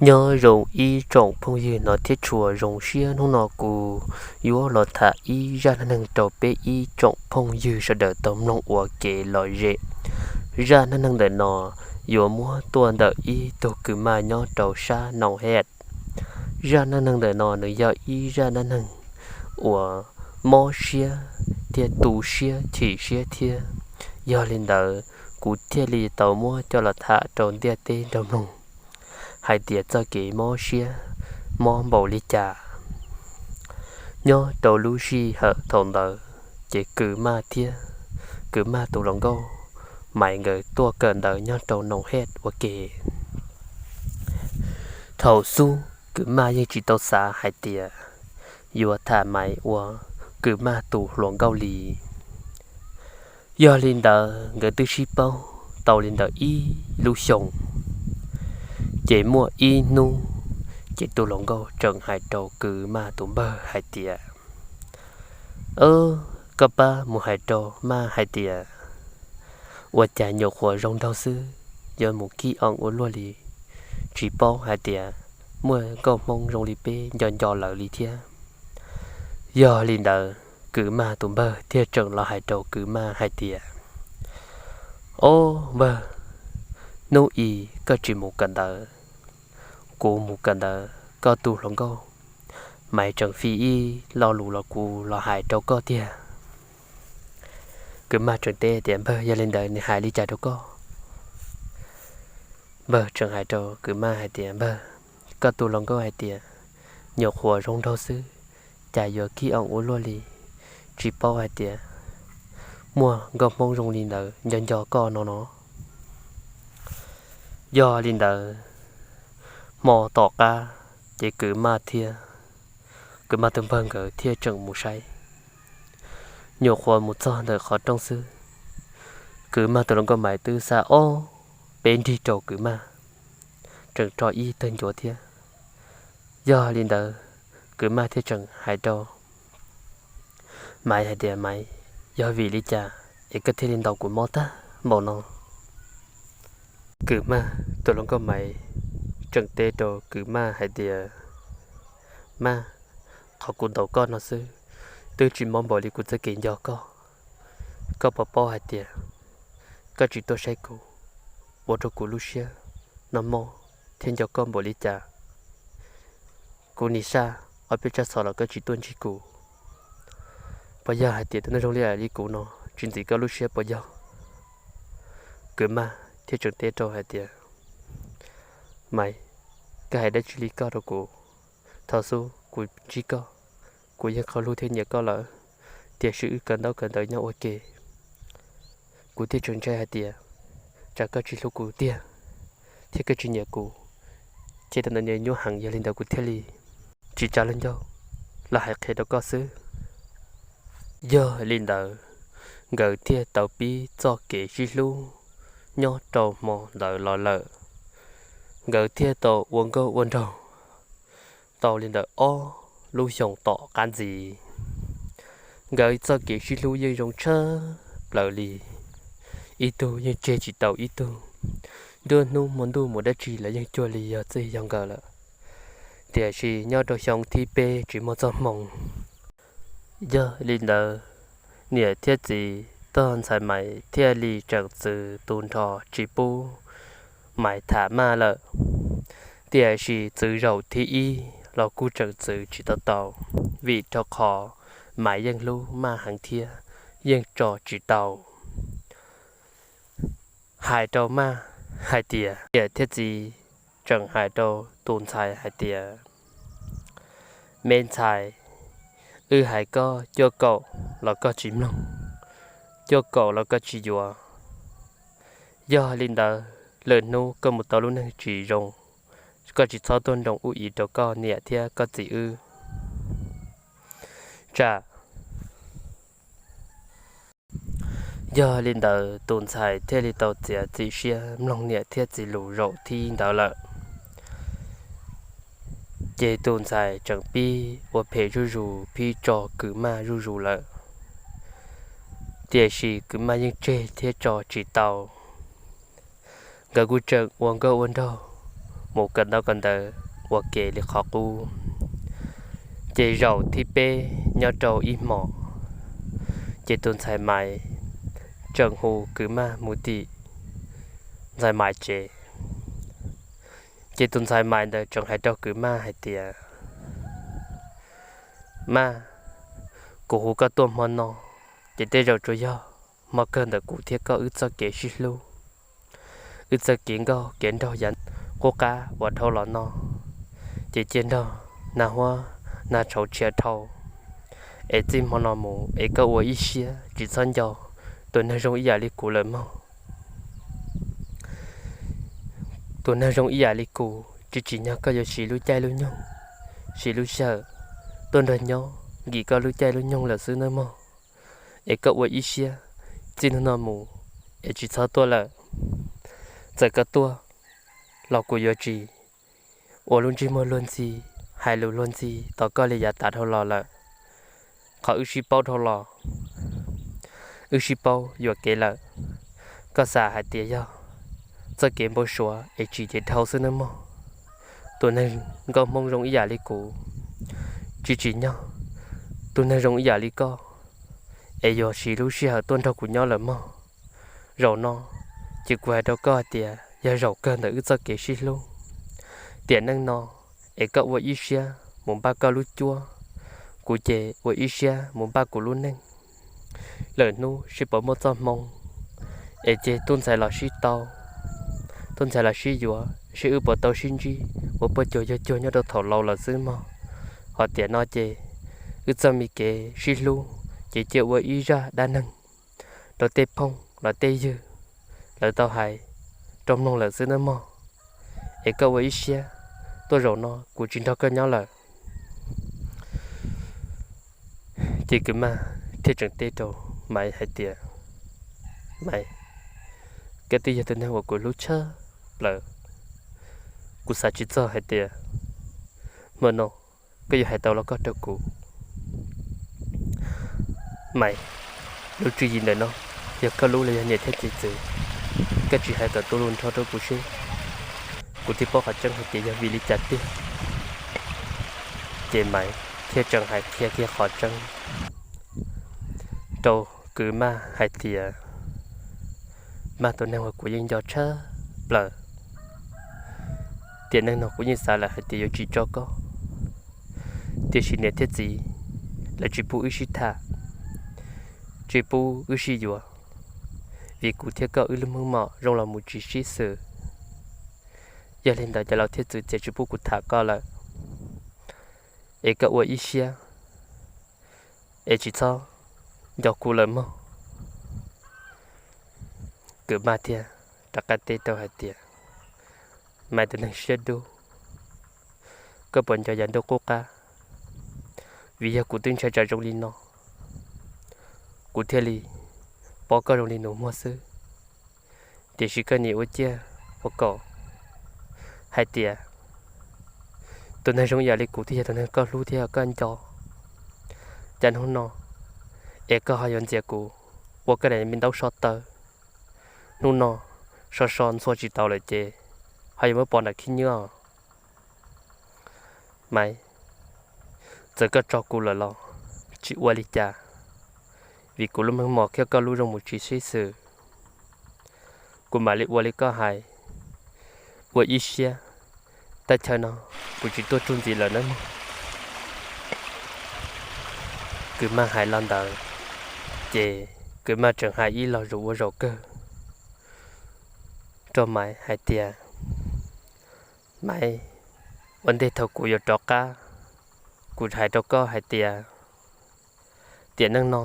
Nyob zoo ib tsoom phooj ywg no thiab tshua, zoo siab hnub no kuv yuav los tham ib zaj neej neeg rau peb ib tsoom phooj ywg sawv daws tau mloog ua kev lom zem. Zaj neej neeg ntawm no yuav muab tuaj ntawm ib tug kws maj nyob rau sab Noo Hej. Zaj neej neeg ntawm no nws yog ib zaj neej neeg uas mob siab thiab tu siab chim siab thiab. Yog li ntawd, kuv thiaj li tau muab coj los tham rau ntiaj teb nrog mloog hais tias txoj kev mob siab mob npaum li cas. Nyob rau lub sij hawm thaum ntawd ces kws maj thiab kws maj tus hluas nkauj Maiv nkawd tuaj kawm ntawv nyob rau Noo Hej ua ke. Thaum xub kws maj yeej tsis tau xav hais tias yuav tham Maiv ua kws maj tus hluas nkauj li. Yog li ntawd nkawd twb sib paub tau li ntawm ib lub xyoos, ces muaj ib hnub ces tus hluas nkauj tseem hais rau kws maj tus npawg hais tias, Koj pab mus hais rau maj hais tias ua cas nyuam qhuav zoo nraug xwb yuav mus kib oo ua luaj li, tsis paub hais tias muaj nkauj Hmoob zoo li peb nco nco lawv li thiab. Yog li ntawd kws maj tus npawg thiaj tseem los hais rau kws maj hais tias, Ob npawg, hnub i koj tsis mus kawm ntawv, kuv mus kawm ntawv, koj tus hluas nkauj Maiv tseem fi ib lo lus los kuv los hais rau koj tiag. Kws maj tseem teb tias, Npawg, yog li ntawd nws hais li cas rau koj? Npawg tseem hais rau kws maj hais tias, Npawg, koj tus hluas nkauj hais tias nyuam qhuav zoo nraug xwb, cas yuav kib oo ua luaj li, tsis paub hais tias muaj nkauj Hmoob zoo li ntawd nco nco koj no no. Yog li ntawd, hmo tom qab ces kws maj thiab kws maj tus npawg nkawd thiaj tseem mus saib. Nyuam qhuav mus txog ntawm qhov rooj xwb, kws maj tus hluas nkauj Maiv twb xa ob peb nrig rau kws maj, tseem tso ib tawg ncuav thiab. Yog li ntawd, kws maj thiaj tseem hais rau Maiv hais tias, Maiv, yog vim li cas es koj thiaj li ntaus kuv mob tag npaum no? Kws maj tus hluas nkauj Maiv tseem teb rau kws maj hais tias, Maj, qhov kuv ntaus koj no xwb twb tsis mob npaum li kuv txoj kev nco koj. Koj puas paub hais tias koj tsis tuaj saib kuv, ua rau kuv lub siab no mob thiab nco koj npaum li cas. Kuv nim saj ob peb tsab xov los koj tsis tuaj ntsib kuv. Puas yog hais tias tus neeg zoo li kuv no tsis ntxim koj lub siab puas yog? Kws maj thiaj tseem teb rau hais tias, Maiv, koj hais dab tsi li koj rau kuv? Thaum xub kuv ntsib koj, kuv yeej qhov hlub thiab nyiam koj lawm, tiam sis wb kawm ntaub kawm ntawv nyob ua ke, kuv thiaj tseem ntshai hais tias tsam koj tsis hlub kuv tiag thiab koj tsis nyiam kuv, ces tau ntawm niaj nyuaj heev, yog li ntawd kuv thiaj li tsis tsa lub ncauj los hais qhia rau koj xwb. Yog li ntawd, nkawd thiaj tau pib txoj kev sib hlub nyob rau hmo ntawd los lawm. Nkawd thiaj tau ua nkauj ua nraug tau li ntawm ob lub xyoos tom qab ntxiv. Nkawd txoj kev sib hlub yeej zoo tshaj plaws li, ib tug yeej tseg tsis tau ib tug. Nruab hnub hmo ntuj mus dab tsi los yeej cuag li yog txij yog nkawm lawm. Tiam sis nyob rau xyoo thib peb tsis muaj txoj hmoo, yog li ntawd, niam thiab txiv tog ntxhais Maiv thiaj li tseem txwv tu nrho tsis pub Maiv tham Maj lawm. Tiam sis txwv zaum thib ib los kuj tseem txwv tsis tau tau, vim rau qhov Maiv yeej hlub Maj heev thiab yeej tso tsis tau. Hais rau Maj hais tias, niam thiab txiv tseem hais rau tus ntxhais hais tias, me ntxhais, wb hais koj cuaj kaum los koj tsis mloog, cuaj kaum los koj tsis yuav. Yog li ntawd, lwm hnub koj mus tau lub neej tsis zoo, koj tsis txhob tuaj nroo ub ib rau koj niam thiab koj txiv wb, tsam. Yog li ntawd, tus ntxhais thiaj li tau txiav txim siab mloog niam thiab txiv lus zaum thib ntawd lawm. Ces tus ntxhais tseem pib ua phem zuj zus, pib tso Kws Maj zuj zus lawm. Tiam sis Kws Maj yeej tseg thiab tso tsis tau. Nkawd kuj tseem ua nkauj ua nraug mus kawm ntawv kawm ntawv ua ke li qhov qub. Ces zaum thib peb nyob rau ib hmos, ces tus ntxhais Maiv tseem hu kwv Maj mus tim ntxhais Maiv tsev. Ces tus ntxhais Maiv ntawd tseem hais rau kwv Maj hais tias, Maj, kuv hu koj tuaj hmo no, ces tej zaum tsuas yog hmo kawg ntawm kuv thiab koj wb txoj kev sib hlub, wb txoj kev nkauj kev nraug yav qub qab uas dhau los no, ces cia nrog nag huab nag tshauv tshia dhau, es txij hmo no mus es koj ua ib siab tsis txhob nco tus neeg zoo ib yam li kuv lawm mog. Tus neeg zoo ib yam li kuv tsis tsim nyog koj yuav siv lub caij lub nyoog, siv lub sij hawm tuaj nrog nyob nkim koj lub caij lub nyoog lawm xwb nawb mog. Es koj ua ib siab txij hnub no mus es tsis txhob tuaj lawm. Txawm koj tuaj los kuv yuav tsis ua lub ntsej muag luag ntxhi, hais lus luag ntxhi tos koj li yav tas dhau los lawm. Qhov wb sib paub dhau los, wb sib paub yuam kev lawm. Koj xav hais tias yog txoj kev npau suav es tsim ces dhau xwb nawb mog. Tus neeg nkauj Hmoob zoo ib yam li kuv tsis tsim nyog tus neeg zoo ib yam li koj es yuav siv lub sij hawm tuaj nrog kuv nyob lawm mog. Zaum no ces kuv hais rau koj hais tias yog zaum kawg ntawm wb txoj kev sib hlub. Tiam neej no es koj ua ib siab mus npaj koj lub cuab, kuv ces ua ib siab mus npaj kuv lub neej. Lwm hnub seb puas muaj txoj hmoo es ces tub ntxhais los sib tau, tub ntxhais los sib yuav seb wb puas tau sib ntsib ua poj cuag yawg cuag nyob rau thaum laus lawm xwb mog. Ho tiam no ces wb txoj me kev sib hlub ces cia ua ib zaj dab neeg rau tej phooj los tej ywg lawv tau hais rau mloog lawm xwb nawb mog. Es koj ua ib siab tuaj, zaum no kuv tsis nrog koj nyob lawm. Ces kwv Maj thiaj tseem teb rau Maiv hais tias, Maiv, koj twb yog tus neeg uas kuv hlub tshaj plaws. Kuv xav tsis txog hais tias hmo no koj yuav hais tau li koj rau kuv. Maiv, lub tswv yim ntawm no yog koj lub los yog niam thiab txiv txwv? Koj tsis hais kom tu lus nrho rau kuv seb kuv thiaj paub qhov tseeb hais tias yog vim li cas tiag. Ces Maiv thiaj tseem hais qhia kiag qhov tseeb rau kwv Maj hais tias, Maj, tus neeg uas kuv yeej nco tshaj plaws, tiam neej no kuv yeej xav lawm hais tias yuav tsis tso koj, tiam sis niam thiab txiv lawv tsis pub wb sib tham, tsis pub wb sib yuav, vim kuv thiab koj wb lub meej mom zoo los mus tsis sib xws. Yog li ntawd ces lawv thiaj txwv txiav tsis pub kuv tham koj lawm. Es koj ua ib siab es tsis txhob nco kuv lawm mog. Kwv Maj thiaj rov qab teb rau hais tias, Maiv, tus neeg siab dub, koj puas nco yav ntuj qub qab? Vim yog kuv twb ntshai tsam zoo li no kuv thiaj li pom koj zoo li nus muag xwb. Tiam sis koj nim ua ciaj ua kaum hais tias tus neeg zoo ib yam li kuv thiaj yog tus neeg koj hlub thiab koj nco. Cas hnub no es koj ho yuav ntxias kuv ua koj daim me ntaub so taw, hnub no so so ntxhua tsis tau lawm ces ho yuav muab pov nram khib nywb os. Maiv, txawm koj tso kuv lawm los tsis ua li cas, vim kuv lub meej mom thiab koj lub zoo mus tsis sib xws. Kuv mam li ua li koj hais, ua ib siab, teb chaws no kuv tsis tuaj tsuj ntxiv lawm nawb mog. Kwv Maj hais los ntawd, ces Kwv Maj tseem hais ib lo lus ua zaum kawg rau Maiv hais tias, Maiv, ua ntej thaum kuv yuav rov qab, kuv hais rau koj hais tias, tiam neej no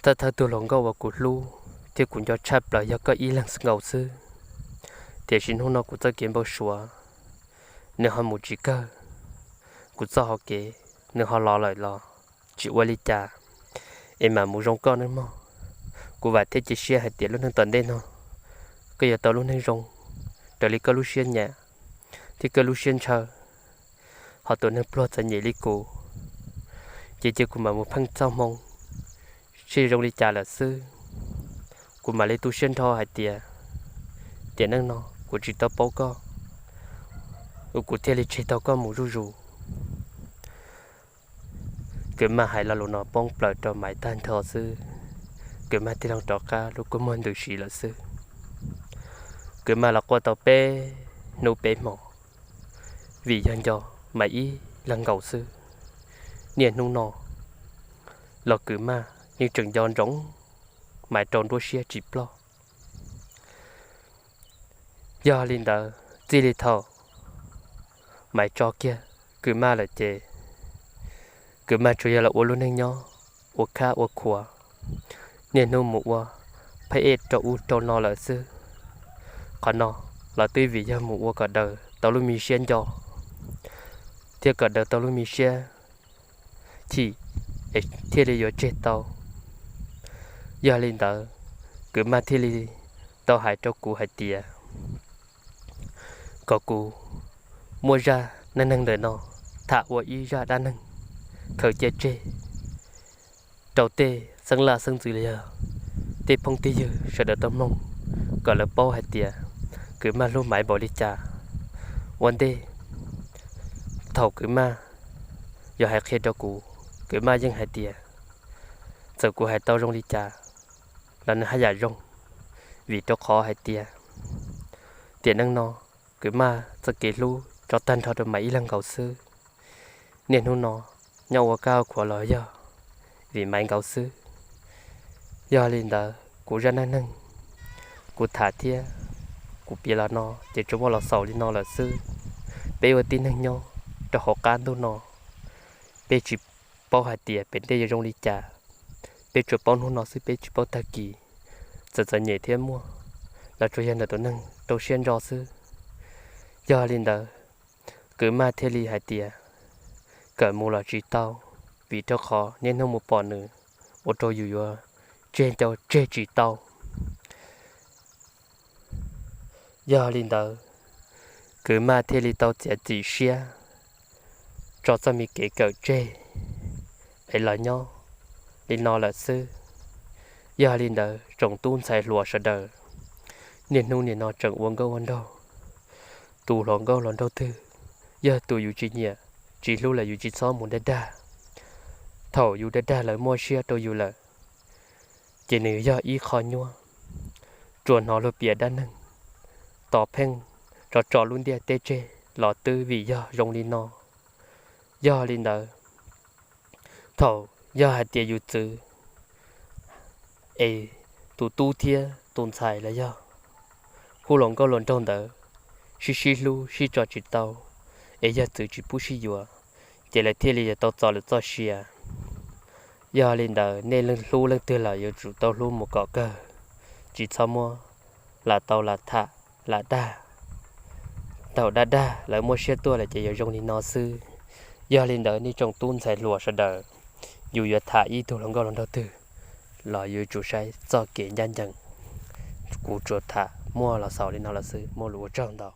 thawj thawj tug hluas nkauj uas kuv hlub thiab kuv nco tshaj plaws yog koj ib leeg nkaus xwb. Tiam sis hnub no kuv txoj kev npau suav nws ho mus tsis kawg, kuv txoj hau kev nws ho los lawm los tsis ua li cas, es mam mus zoo koj nawb mog. Kuv vam thiab cia siab hais tias lub neej tom ntej no koj yuav tau lub neej zoo raws li koj lub siab nyiam thiab koj lub siab ntshaw. Ho tus neeg pluag txom nyem li kuv, ces cia kuv mam mus pheej txoj hmoo seb zoo li cas lawm xwb, kuv mam li tu siab nrho hais tias tiam neej no kuv tsis tau paub koj. kuv thiaj li tseg tau koj mus zuj zus. Kwv Maj hais lo lus no poob plaws rau Maiv tag nrho xwb, Kwv Maj thiaj li rov qab lub kua muag ntws si lawm xwb. Kwv Maj los quaj tau peb hnub peb hmo, vim yog nco Maiv ib leeg nkaus xwb. Niaj hnub no los Kwv Maj yeej tseem nco ntsoov Maiv rau nruab siab tsis ploj. Yog li ntawd txij li thaum Maiv tso kiag Kwv Maj lawm ces Kwv Maj tsuas yog los ua lub neej nyob ua khab ua khuav, niaj hnub mus ua phab ej rau ub rau no lawm xwb. Qhov no los twb vim yog mus ua kom daws tau lub me siab nco thiab kom daws tau lub me siab chim, es thiaj li yuav tseg tau. Yog li ntawd, Kwv Maj thiaj li tau hais rau kuv hais tias kom kuv muab zaj neej neeg ntawm no tham ua ib zaj dab neeg khaws cia tseg rau tej xeeb laj xeeb ntxwv los yog tej phooj tej ywg sawv daws tau mloog, kom lawv paub hais tias Kwv Maj hlub Maiv npaum li cas. Ua ntej thaum Kwv Maj yuav hais qhia rau kuv, Kwv Maj yeej hais tias txawm kuv hais tau zoo li cas los nws haj yam zoo, vim rau qhov hais tias tiam neej no Kwv Maj txoj kev hlub tso tag nrho rau Maiv ib leeg nkaus xwb. Niaj hnub no nyob ua kab ua khuav los yog vim Maiv nkaus xwb. Yog li ntawd kuv zaj neej neeg kuv tham thiab kuv piav los no ces tsuas muaj los xaus li no lawm xwb. Peb ua tib neeg nyob rau hauv qab ntuj no, peb tsis paub hais tias pem ntej yuav zoo li cas. Peb tsuas paub hnub no xwb, peb tsis paub tag kis. Txawm txom nyem thiab muaj los tsuas yog ntawm tus neeg rau siab ntso xwb. Yog li ntawd, Kwv Maj thiaj li hais tias kawm mus los tsis tau, vim rau qhov niaj hnub mus pom nws ua rau yus yuav tseg ncau tseg tsis tau. Yog li ntawd, Kwv Maj thiaj li tau txiav txim siab tso txoj me kev kawm tseg es los nyob li no lawm xwb. Yog li ntawd tsoom tub ntxhais hluas sawv daws, niaj hnub nim no tseem ua nkauj ua nraug, tus hluas nkauj hluas nraug twg yog tus yus tsis nyiam tsis hlub lawm yus tsis txhob mus dag dag. Thaum yus dag dag lawv muaj siab rau yus lawm ces nws yog ib qho nyuaj. Tsuas hnov luag piav dab neeg tos pheej tso tso lub ntiaj teb tseg los twb vim yog zoo li no. Yog li ntawd, thaum yog hais tias yus txwv es tus tub thiab tus ntxhais los yog khub hluas nkauj hluas nraug ntawd sib sib hlub sib tso tsis tau, es yog txwv tsis pub sib yuav, ces lawv thiaj li yuav tau txo lawv txoj sia. Yog li ntawd nej leej hlub leej twg los yuav tsum tau hlub mus kom kawg, tsis txhob muab lam tau lam tham lam dag. Thaum dag dag lawv muaj siab tuaj lawm ces yuav zoo li no xwb. Yog li ntawd nej tsoom tub ntxhais hluas sawv daws, yus yuav tham ib tug hluas nkauj hluas nraug twg los yuav tsum saib txoj kev ncaj ncees. Kuv tsuas tham muaj los xaus li no lawm xwb, muaj lus ua tsaug ntau.